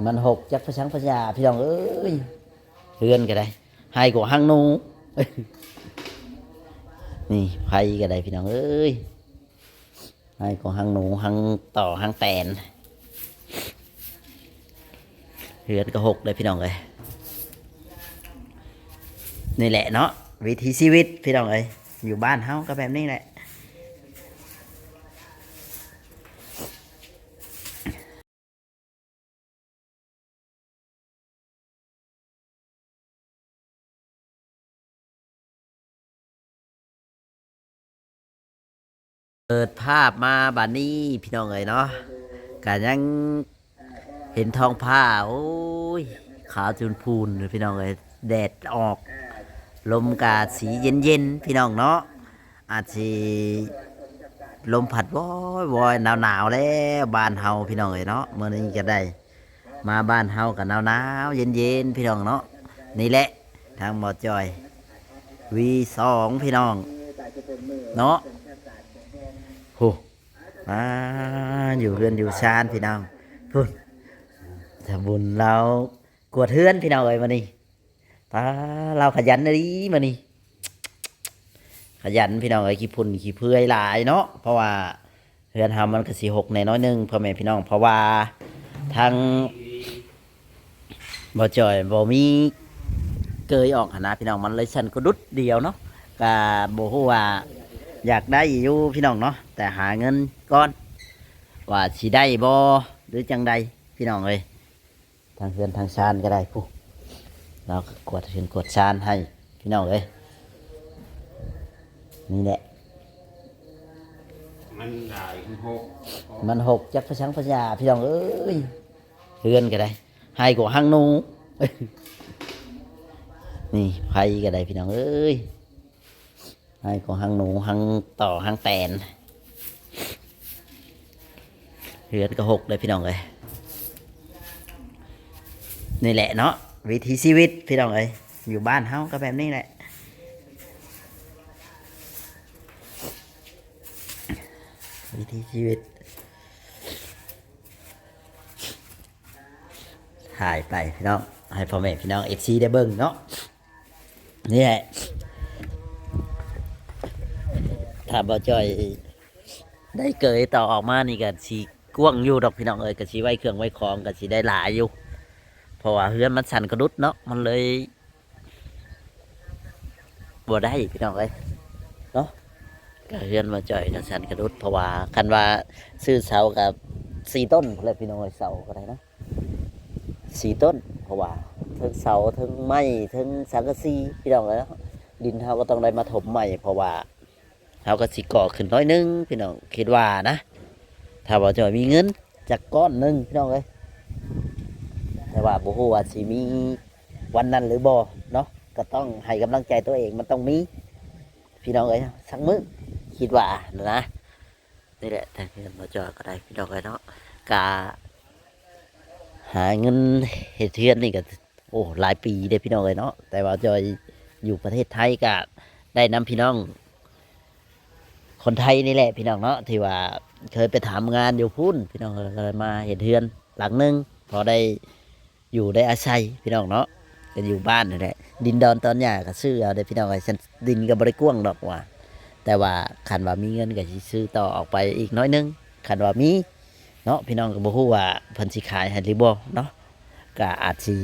ມັນຫົກຈັກພະສັງພະຍາ ພີ່ນ້ອງເອີຍ. ເຮືອນກໍໄດ້ ໃຫ້ກວ່າຮັງໜູ ນີ້ໄຟກໍໄດ້ ພີ່ນ້ອງເອີຍ. ໃຫ້ກໍຮັງໜູ ຮັງຕໍ່ ຮັງແຕນ. ເຮືອນກໍຫົກເດ້ພີ່ນ້ອງເອີຍ. ນີ້ແຫຼະເນາະ ວິຖີຊີວິດພີ່ນ້ອງເອີຍ. ຢູ່ບ້ານເຮົາກໍແບບນີ້ແຫຼະ. ເປີດພາບມາບາດນີ້ພີ່ນ້ອງເອີຍເນາະ ກະຍັງເຫັນທ້ອງຟ້າ ໂອ້ຍ ຂາວຈຸນພູນພີ່ນ້ອງເອີຍ. ແດດອອກ ລົມກະຊິເຢັນໆ ພີ່ນ້ອງເນາະ. ອາດຊິລົມພັດວອຍໆ ໜາວໆ ແລ້ວບ້ານເຮົາພີ່ນ້ອງເອີຍເນາະ. ມື້ນີ້ກໍໄດ້ມາບ້ານເຮົາກໍໜາວໆ ເຢັນໆ ພີ່ນ້ອງເນາະ. ນີ້ແຫຼະທາງບໍ່ຈ່ອຍ ວີສອງ ພີ່ນ້ອງເນາະ. ໂຫ ມາຢູ່ເຮືອນຢູ່ຊານພີ່ນ້ອງ. ພຸ້ນ ສາວບຸນລາວກວດເຮືອນພີ່ນ້ອງເອີຍ ມື້ນີ້. ປາ ລາວຂະຫຍັນອີ່ຫຼີມື້ນີ້ ຂະຫຍັນພີ່ນ້ອງເອີຍ. ຂີ້ຝຸ່ນຂີ້ເຜື່ອຍຫຼາຍເນາະ ເພາະວ່າເຮືອນເຮົາມັນກໍຊິຫົກແດ່ໜ້ອຍໜຶ່ງ ພໍ່ແມ່ພີ່ນ້ອງ ເພາະວ່າທາງບໍ່ຈ່ອຍບໍ່ມີເກີຍອອກຫັ້ນນະພີ່ນ້ອງ. ມັນເລີຍສັ່ນກະດຸດດຽວເນາະ. ກະບໍ່ຮູ້ວ່າຢາກໄດ້ຢູ່ພີ່ນ້ອງເນາະ ແຕ່ຫາເງິນກ່ອນ ວ່າຊິໄດ້ບໍ່ ຫຼືຈັ່ງໃດ ພີ່ນ້ອງເອີຍ. ທາງເຮືອນທາງຊານກໍໄດ້ ຜູ້ ລາວກວດເຮືອນກວດຊານໃຫ້ພີ່ນ້ອງເອີຍ. ນີ້ແຫຼະ ມັນຫົກ ມັນຫົກຈັກພະສັງພະຍາ ພີ່ນ້ອງເອີຍ. ເຮືອນກໍໄດ້ ໃຫ້ກວ່າຮັງໜູ ນີ້ໄຟກໍໄດ້ ພີ່ນ້ອງເອີຍ. ໃຫ້ກໍຮັງໜູ ຮັງຕໍ່ ຮັງແຕນ. ເຮືອນກໍຫົກເດ້ພີ່ນ້ອງເອີຍ. ນີ້ແຫຼະເນາະ ວິຖີຊີວິດພີ່ນ້ອງເອີຍ. ຢູ່ບ້ານເຮົາກໍແບບນີ້ແຫຼະ ວິຖີຊີວິດ. ຖ່າຍໄປພີ່ນ້ອງ ໃຫ້ພໍ່ແມ່ພີ່ນ້ອງ ເອັຟຊີ ໄດ້ເບິ່ງເນາະ. ນີ້ແຫຼະ ຖ້າບໍ່ຈ່ອຍໄດ້ເກີຍຕໍ່ອອກມານີ້ກໍຊິກວ້າງຢູ່ດອກພີ່ນ້ອງເອີຍ. ກໍຊິໄວ້ເຄື່ອງໄວ້ຂອງ ກໍຊິໄດ້ຫຼາຍຢູ່ ເພາະວ່າເຮືອນມັນສັ່ນກະດຸດເນາະ ມັນເລີຍ ບໍ່ໄດ້ພີ່ນ້ອງເອີຍເນາະ. ກະເຮືອນບໍ່ຈ່ອຍກະສັ່ນກະດຸດ ເພາະວ່າຄັນວ່າຊື້ເສົາກະສີ່ຕົ້ນພຸ້ນແຫຼະພີ່ນ້ອງເອີຍ. ເສົາກໍໄດ້ເນາະ ສີ່ຕົ້ນ ເພາະວ່າເທິງເສົາ ເທິງໄມ້ ເທິງສັງກະສີພີ່ນ້ອງເອີຍເນາະ. ດິນເຮົາກໍຕ້ອງໄດ້ມາຖົມໃໝ່ ເພາະວ່າ ເຮົາກໍຊິກໍ່ຂຶ້ນໜ້ອຍໜຶ່ງພີ່ນ້ອງ ຄິດວ່ານະ ຖ້າວ່າຈະມີເງິນຈັກກ້ອນໜຶ່ງພີ່ນ້ອງເອີຍ. ແຕ່ວ່າບໍ່ຮູ້ວ່າຊິມີວັນນັ້ນຫຼືບໍ່ເນາະ ກໍຕ້ອງໃຫ້ກຳລັງໃຈຕົວເອງ ມັນຕ້ອງມີພີ່ນ້ອງເອີຍ ສັກມື້ ຄິດວ່ານະ. ນີ້ແຫຼະ ທາງເຮືອນບໍ່ຈ່ອຍກໍໄດ້ພີ່ນ້ອງເອີຍເນາະ ກະຫາເງິນເຮັດເຮືອນນີ້ກໍ ໂອ້ ຫຼາຍປີເດ້ພີ່ນ້ອງເອີຍເນາະ. ແຕ່ວ່າຈອຍຢູ່ປະເທດໄທກະໄດ້ນຳພີ່ນ້ອງຄົນໄທນີ້ແຫຼະພີ່ນ້ອງເນາະ ທີ່ວ່າເຄີຍໄປທຳງານຢູ່ພຸ້ນພີ່ນ້ອງເອີຍ ກໍເລີຍມາເຮັດເຮືອນຫຼັງໜຶ່ງ ພໍໄດ້ຢູ່ໄດ້ອາໄສພີ່ນ້ອງເນາະ. ກໍຢູ່ບ້ານນີ້ແຫຼະ ດິນດອນຕອນຫຍ້າກໍຊື້ເອົາເດ້ພີ່ນ້ອງເອີຍ. ດິນກໍບໍ່ໄດ້ກວ້າງດອກວ່າ ແຕ່ວ່າຄັນວ່າມີເງິນກໍຊິຊື້ຕໍ່ອອກໄປອີກໜ້ອຍໜຶ່ງ ຄັນວ່າມີ ເນາະ ພີ່ນ້ອງກໍບໍ່ຮູ້ວ່າເພິ່ນຊິຂາຍໃຫ້ຫຼືບໍ່ເນາະ ກໍອາດຊິ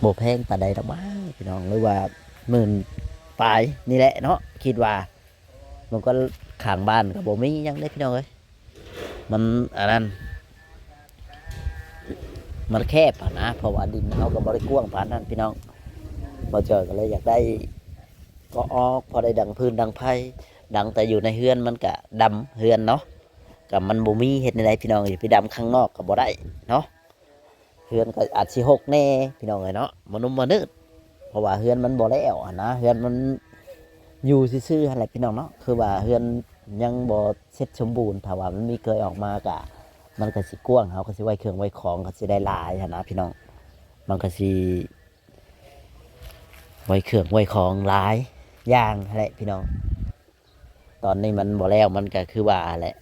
ບໍ່ແພງປານໃດດອກມັ້ງພີ່ນ້ອງ ຫຼືວ່າໝື່ນປາຍນີ້ແຫຼະເນາະ ຄິດວ່າ. ມັນກໍຂ້າງບ້ານກໍບໍ່ມີຫຍັງເດ້ພີ່ນ້ອງເອີຍ ມັນອັນນັ້ນ ມັນແຄບຫັ້ນນະ ເພາະວ່າດິນເຮົາກໍບໍ່ໄດ້ກວ້າງປານນັ້ນພີ່ນ້ອງ. ບໍ່ຈ່ອຍກໍເລີຍຢາກໄດ້ກໍອອກ ພໍໄດ້ດັງຟືນດັງໄຟ ດັງແຕ່ຢູ່ໃນເຮືອນມັນກະດຳເຮືອນເນາະ. ກະມັນບໍ່ມີເຮັດແນວໃດພີ່ນ້ອງ ຊິໄປດຳຂ້າງນອກກໍບໍ່ໄດ້ເນາະ. ເຮືອນກໍອາດຊິຮົກແດ່ພີ່ນ້ອງເອີຍເນາະ ມະນຸມມະນືດ ເພາະວ່າເຮືອນມັນບໍ່ແລ້ວຫັ້ນນະ ເຮືອນມັນຢູ່ຊື່ໆຫັ້ນແຫຼະພີ່ນ້ອງເນາະ. ຄືວ່າເຮືອນຍັງບໍ່ເສັດສົມບູນ ຖ້າວ່າມັນມີເກີຍອອກມາກະ ມັນກະຊິກວ້າງ ເຮົາກໍຊິໄວ້ເຄື່ອງໄວ້ຂອງ ກໍຊິໄດ້ຫຼາຍຫັ້ນນະພີ່ນ້ອງ. ມັນກະຊິ ໄວ້ເຄື່ອງໄວ້ຂອງຫຼາຍຢ່າງຫັ້ນແຫຼະພີ່ນ້ອງ. ຕອນນີ້ມັນບໍ່ແລ້ວ ມັນກໍຄືວ່າແຫຼະ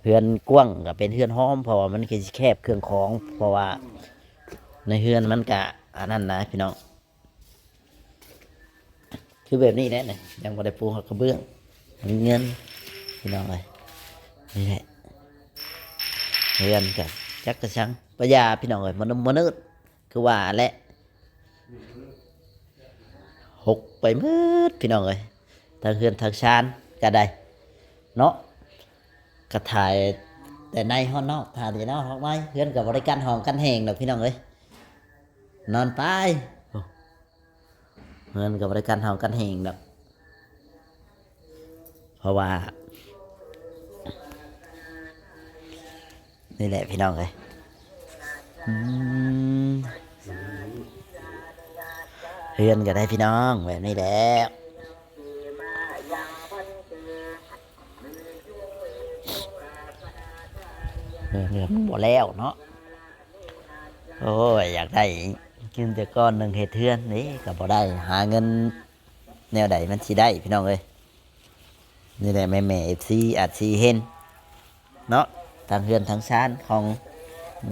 ເຮືອນກວ້າງກໍເປັນເຮືອນຫອມ ເພາະວ່າມັນຄືຊິແຄບເຄື່ອງຂອງ ເພາະວ່າໃນເຮືອນມັນກະອັນນັ້ນນະພີ່ນ້ອງ. ຄືແບບນີ້ແຫຼະນີ້ ຍັງບໍ່ໄດ້ປູຮອດກະເບື້ອງ ມີເງິນພີ່ນ້ອງເອີຍ. ນີ້ແຫຼະ ເຮືອນກະຈັກກະຊັງ ປະຫຍັດພີ່ນ້ອງເອີຍ ມະນຸມມະເນີດ ຄືວ່າແຫຼະ ຫົກໄປໝົດພີ່ນ້ອງເອີຍ ທັງເຮືອນທັງຊານກະໄດ້ເນາະ. ກະຖ່າຍແຕ່ໃນຮອດນອກ ຖ່າຍແຕ່ໃນຮອດນອກ ເຮືອນກະບໍ່ໄດ້ກັ້ນຫ້ອງກັ້ນແຮງດອກພີ່ນ້ອງເອີຍ ນອນໄປ. ໂອ້ ເຮືອນກໍບໍ່ໄດ້ກັນເຮົາກັນແຮງດອກ ເພາະວ່າ ນີ້ແຫຼະພີ່ນ້ອງເອີຍ ອືມ ເຮືອນກໍໄດ້ພີ່ນ້ອງ ແບບນີ້ແຫຼະ ເຮືອນກໍບໍ່ແລ້ວເນາະ. ໂອ້ຍ ຢາກໄດ້ເງິນແຕ່ກ່ອນໜຶ່ງເຮັດເຮືອນເດ້ ກໍບໍ່ໄດ້ ຫາເງິນແນວໃດມັນຊິໄດ້ພີ່ນ້ອງເອີຍ. ນີ້ແຫຼະແມ່ໆ ເອັຟຊີ ອາດຊິເຫັນເນາະ ທັງເຮືອນທັງຊານຂອງ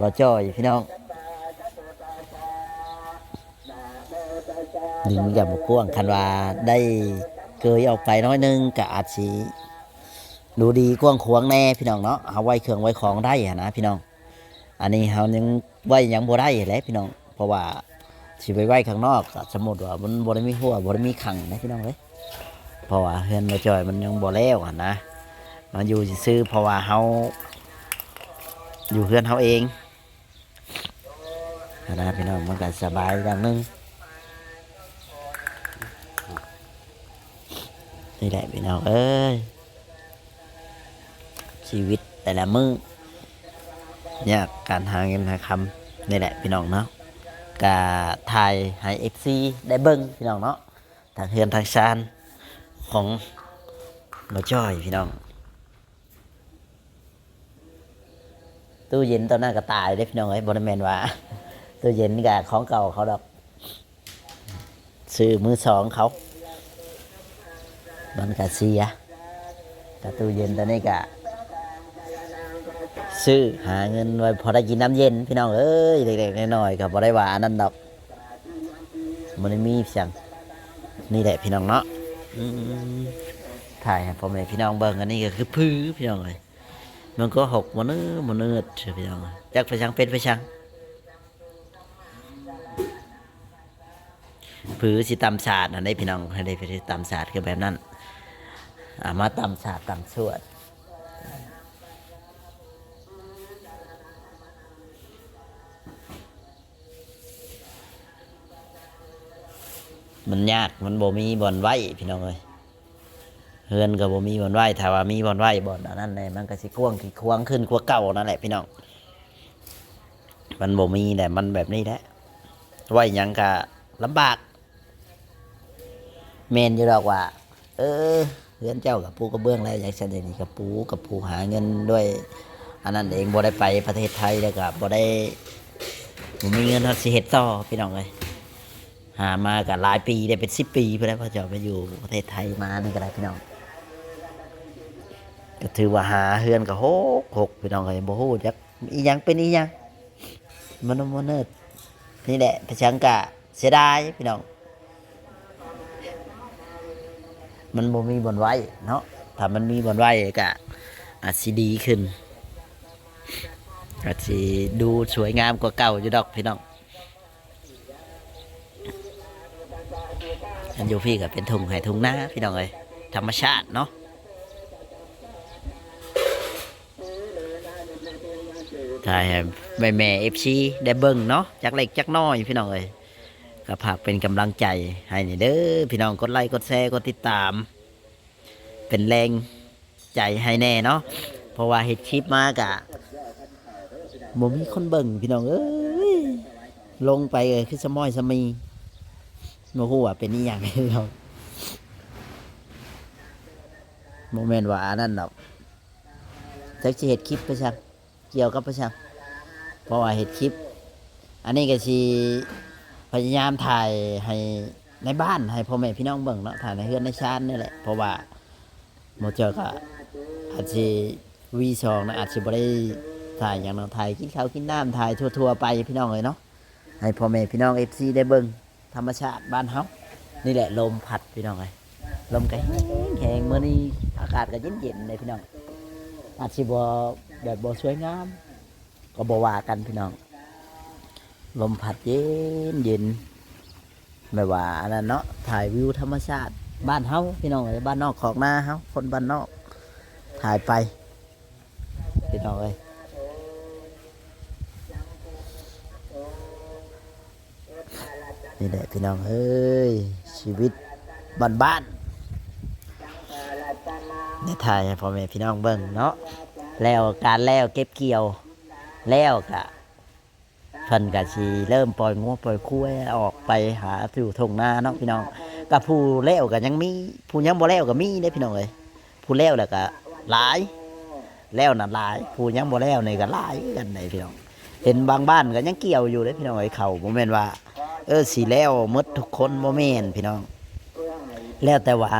ບໍ່ຈ່ອຍພີ່ນ້ອງ. ດິນກໍບໍ່ກວ້າງ ຄັນວ່າໄດ້ເກີຍອອກໄປໜ້ອຍໜຶ່ງ ກໍອາດຊິດູດີກວ້າງຂວາງແດ່ພີ່ນ້ອງເນາະ ເຮົາໄວ້ເຄື່ອງໄວ້ຂອງໄດ້ຫັ້ນນະພີ່ນ້ອງ. ອັນນີ້ເຮົາຍັງໄວ້ຍັງບໍ່ໄດ້ແຫຼະພີ່ນ້ອງ ເພາະວ່າຊິໄປໄວ້ຂ້າງນອກ ກໍສົມມຸດວ່າມັນບໍ່ໄດ້ມີຮົ້ວ ບໍ່ໄດ້ມີຂັງນະພີ່ນ້ອງເອີຍ ເພາະວ່າເຮືອນບໍ່ຈ່ອຍມັນຍັງບໍ່ແລ້ວຫັ້ນນະ ມາຢູ່ຊື່ໆ ເພາະວ່າເຮົາຢູ່ເຮືອນເຮົາເອງຫັ້ນນະພີ່ນ້ອງ ມັນກໍສະບາຍຢ່າງໜຶ່ງ. ນີ້ແຫຼະພີ່ນ້ອງເອີຍ ຊີວິດແຕ່ລະມື້ຍາກ ການຫາເງິນຫາຄຳ ນີ້ແຫຼະພີ່ນ້ອງເນາະ. ກະຖ່າຍໃຫ້ເອັຟຊີໄດ້ເບິ່ງພີ່ນ້ອງເນາະ ທັງເຮືອນທັງຊານຂອງບໍ່ຈ້ອຍພີ່ນ້ອງ. ຕູ້ເຢັນຕອນນັ້ນກໍຕາຍເດ້ພີ່ນ້ອງເອີຍ ບໍ່ໄດ້ແມ່ນວ່າ ຕູ້ເຢັນກໍຂອງເກົ່າເຂົາດອກ ຊື້ມືສອງເຂົາ ມັນກະເສຍ ກະຕູ້ເຢັນຕອນນີ້ກະຊື້ຫາເງິນໄວ້ພໍໄດ້ກິນນ້ຳເຢັນພີ່ນ້ອງເອີຍ ເລັກໆ ນ້ອຍໆ ກໍບໍ່ໄດ້ວ່າອັນນັ້ນດອກ ບໍ່ໄດ້ມີຫຍັງ. ນີ້ແຫຼະພີ່ນ້ອງເນາະ ອືມ ຖ່າຍໃຫ້ພໍ່ແມ່ພີ່ນ້ອງເບິ່ງ ອັນນີ້ກໍຄືຜືພີ່ນ້ອງເອີຍ ມັນກໍຫົກມະເນີມະເນີດພີ່ນ້ອງ ຈັກໄປສັງເປັນໄປສັງ ຜືຊິຕຳສາດຫັ້ນເດ້ພີ່ນ້ອງ ໃຫ້ໄດ້ຜືຕຳສາດຄືແບບນັ້ນ ເອົາມາຕຳສາດຕຳສວດ ມັນຍາກ ມັນບໍ່ມີບ່ອນໄວ້ພີ່ນ້ອງເອີຍ ເຮືອນກໍບໍ່ມີບ່ອນໄວ້ ຖ້າວ່າມີບ່ອນໄວ້ບ່ອນອັນນັ້ນແດ່ ມັນກໍຊິກວ້າງຂວາງຂຶ້ນກວ່າເກົ່ານັ້ນແຫຼະພີ່ນ້ອງ. ມັນບໍ່ມີແຫຼະ ມັນແບບນີ້ແຫຼະ ໄວ້ຫຍັງກະລຳບາກ. ແມ່ນຢູ່ດອກວ່າ ເອີ ເຮືອນເຈົ້າກະປູກະເບື້ອງແລ້ວ ຈັ່ງຊັ້ນຈັ່ງນີ້ ກະປູກະປູຫາເງິນດ້ວຍອັນນັ້ນເອງ ບໍ່ໄດ້ໄປປະເທດໄທ ແລ້ວກະບໍ່ໄດ້ ບໍ່ມີເງິນເຮົາຊິເຮັດຕໍ່ພີ່ນ້ອງເອີຍ. ຫາມາກະຫຼາຍປີແລ້ວ ເປັນສິບປີພຸ້ນແຫຼະ ພວກເຈົ້າໄປຢູ່ປະເທດໄທມານີ້ກໍໄດ້ພີ່ນ້ອງ. ກໍຖືວ່າຫາເຮືອນກໍຫົກຫົກພີ່ນ້ອງເອີຍ ບໍ່ຮູ້ຈັກອີ່ຫຍັງເປັນອີ່ຫຍັງ ມະນຸມມະເນີດ. ນີ້ແຫຼະ ໄປສັງກະເສຍດາຍພີ່ນ້ອງ ມັນບໍ່ມີບ່ອນໄວ້ເນາະ. ຖ້າມັນມີບ່ອນໄວ້ກະອາດຊິດີຂຶ້ນ ອາດຊິດູສວຍງາມກວ່າເກົ່າຢູ່ດອກພີ່ນ້ອງ. ອັນຢູ່ພີ້ກໍເປັນທົ່ງໄຮ່ທົ່ງນາພີ່ນ້ອງເອີຍ ທຳມະຊາດເນາະ. ຖ່າຍໃຫ້ແມ່ໆ ເອັຟຊີ ໄດ້ເບິ່ງເນາະ ຈັກເລັກຈັກນ້ອຍພີ່ນ້ອງເອີຍ. ກໍຝາກເປັນກຳລັງໃຈໃຫ້ນີ້ເດີພີ່ນ້ອງ ກົດໄລ ກົດແຊ ກົດຕິດຕາມ ເປັນແຮງໃຈໃຫ້ແດ່ເນາະ ເພາະວ່າເຮັດຄລິບມາກະບໍ່ມີຄົນເບິ່ງພີ່ນ້ອງເອີຍ. ລົງໄປກໍຄືສະມ້ອຍສະມີ ບໍ່ຮູ້ວ່າເປັນອີ່ຫຍັງພີ່ນ້ອງ. ບໍ່ແມ່ນວ່າອັນນັ້ນດອກ ຈັກຊິເຮັດຄລິບໄປຊັ້ນ ກ່ຽວກັບໄປຊັ້ນ ເພາະວ່າເຮັດຄລິບ ອັນນີ້ກໍຊິພະຍາຍາມຖ່າຍໃຫ້ໃນບ້ານ ໃຫ້ພໍ່ແມ່ພີ່ນ້ອງເບິ່ງເນາະ ຖ່າຍໃນເຮືອນໃນຊານນີ້ແຫຼະ. ເພາະວ່າໝໍເຈົ້າກໍອາດຊິ ວີສອງນະ ອາດຊິບໍ່ໄດ້ຖ່າຍຫຍັງເນາະ ຖ່າຍກິນເຂົ້າກິນນ້ຳ ຖ່າຍທົ່ວໆໄປພີ່ນ້ອງເອີຍເນາະ ໃຫ້ພໍ່ແມ່ພີ່ນ້ອງເອັຟຊີໄດ້ເບິ່ງທຳມະຊາດບ້ານເຮົາ. ນີ້ແຫຼະລົມພັດພີ່ນ້ອງເອີຍ ລົມກໍແຮງໆ ມື້ນີ້ອາກາດກໍເຢັນໆເດ້ພີ່ນ້ອງ ອາດຊິບໍ່ ແບບບໍ່ສວຍງາມ ກໍບໍ່ວ່າກັນພີ່ນ້ອງ ລົມພັດເຢັນໆ ແບບວ່າອັນນັ້ນເນາະ ຖ່າຍວິວທຳມະຊາດບ້ານເຮົາພີ່ນ້ອງເອີຍ ບ້ານນອກຄອກນາເຮົາ ຄົນບ້ານນອກ ຖ່າຍໄປພີ່ນ້ອງເອີຍ. ນີ້ແຫຼະພີ່ນ້ອງເອີຍ ຊີວິດບ້ານໆ ໄດ້ຖ່າຍໃຫ້ພໍ່ແມ່ພີ່ນ້ອງເບິ່ງເນາະ ແລ້ວການແລ້ວເກັບກ່ຽວແລ້ວກະ ເພິ່ນກະຊິເລີ່ມປ່ອຍງົວປ່ອຍຄວາຍອອກໄປຫາຢູ່ທົ່ງນາເນາະພີ່ນ້ອງ ກະຜູ້ແລ້ວກະຍັງມີ ຜູ້ຍັງບໍ່ແລ້ວກະມີເດ້ພີ່ນ້ອງເອີຍ ຜູ້ແລ້ວແລ້ວກະຫຼາຍ ແລ້ວນະຫຼາຍ ຜູ້ຍັງບໍ່ແລ້ວນີ້ກໍຫຼາຍຄືກັນເດ້ພີ່ນ້ອງ. ເຫັນບາງບ້ານກໍຍັງກ່ຽວຢູ່ເດ້ພີ່ນ້ອງເອີຍ ເຂົ້າບໍ່ແມ່ນວ່າ ເອີ ຊິແລ້ວໝົດທຸກຄົນ ບໍ່ແມ່ນພີ່ນ້ອງ ແລ້ວແຕ່ວ່າ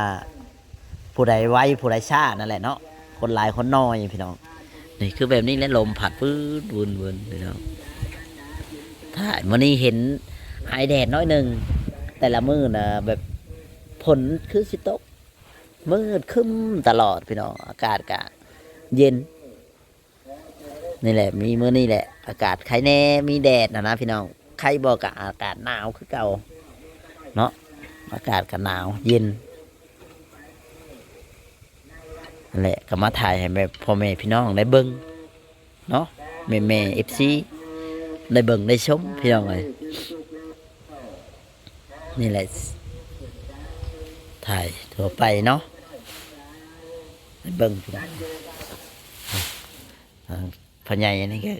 ຜູ້ໃດໄວຜູ້ໃດຊ້ານັ້ນແຫຼະເນາະ ຄົນຫຼາຍຄົນໜ້ອຍພີ່ນ້ອງ. ນີ້ຄືແບບນີ້ແຫຼະ ລົມພັດວືນໆພີ່ນ້ອງ ຖ້າມື້ນີ້ເຫັນຫາຍແດດໜ້ອຍໜຶ່ງ ແຕ່ລະມື້ນະແບບຝົນຄືຊິຕົກ ມືດຄຶ້ມຕະຫຼອດພີ່ນ້ອງ ອາກາດກະເຢັນ. ນີ້ແຫຼະ ມີມື້ນີ້ແຫຼະ ອາກາດໄຄແດ່ ມີແດດຫັ້ນນະພີ່ນ້ອງ ໄຄບໍ່ກະອາກາດໜາວຄືເກົ່າເນາະ ອາກາດກະໜາວເຢັນ. ນັ້ນແຫຼະ ກໍມາຖ່າຍໃຫ້ແມ່ ພໍ່ແມ່ພີ່ນ້ອງໄດ້ເບິ່ງເນາະ ແມ່ໆ ເອັຟຊີ ໄດ້ເບິ່ງໄດ້ຊົມພີ່ນ້ອງເອີຍ. ນີ້ແຫຼະ ຖ່າຍທົ່ວໄປເນາະ ໃຫ້ເບິ່ງພີ່ນ້ອງ. ອ່າ ພໍ່ໃຫຍ່ອັນນີ້ກໍ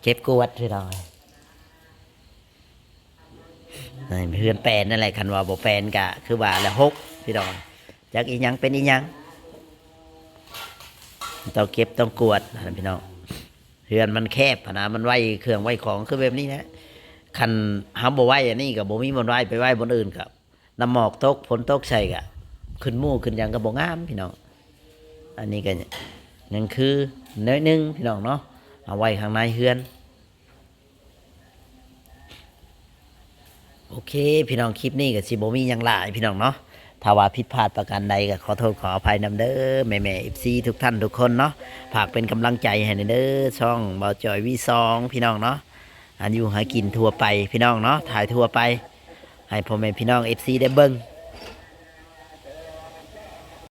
ເກັບກວາດພີ່ນ້ອງເອີຍ. ໃນເຮືອນແປນນັ້ນແຫຼະ ຄັນວ່າບໍ່ແປນກະຄືວ່າແຫຼະ ຫົກພີ່ນ້ອງ ຈັກອີ່ຫຍັງເປັນອີ່ຫຍັງ ຕ້ອງເກັບຕ້ອງກວດຫັ້ນພີ່ນ້ອງ. ເຮືອນມັນແຄບຫັ້ນນະ ມັນໄວ້ເຄື່ອງໄວ້ຂອງຄືແບບນີ້ແຫຼະ ຄັນເຮົາບໍ່ໄວ້ອັນນີ້ກໍບໍ່ມີບ່ອນໄວ້ ໄປໄວ້ບ່ອນອື່ນກໍນ້ຳໝອກຕົກ ຝົນຕົກໃສ່ກໍຂຶ້ນໝູ້ຂຶ້ນຫຍັງກໍບໍ່ງາມພີ່ນ້ອງ. ອັນນີ້ກໍຍັງຄືໜ້ອຍໜຶ່ງພີ່ນ້ອງເນາະ ເອົາໄວ້ຂ້າງໃນເຮືອນ. ໂອເຄພີ່ນ້ອງ ຄລິບນີ້ກໍຊິບໍ່ມີຫຍັງຫຼາຍພີ່ນ້ອງເນາະ ຖ້າວ່າຜິດພາດປະການໃດກໍຂໍໂທດຂໍອະໄພນຳເດີ ແມ່ໆ ເອັຟຊີ ທຸກທ່ານທຸກຄົນເນາະ. ຝາກເປັນກຳລັງໃຈໃຫ້ແດ່ເດີ ຊ່ອງບ່າວຈອຍ ວີສອງ ພີ່ນ້ອງເນາະ ຫາຢູ່ຫາກິນທົ່ວໄປພີ່ນ້ອງເນາະ ຖ່າຍທົ່ວໄປໃຫ້ພໍ່ແມ່ພີ່ນ້ອງ ເອັຟຊີ ໄດ້ເບິ່ງ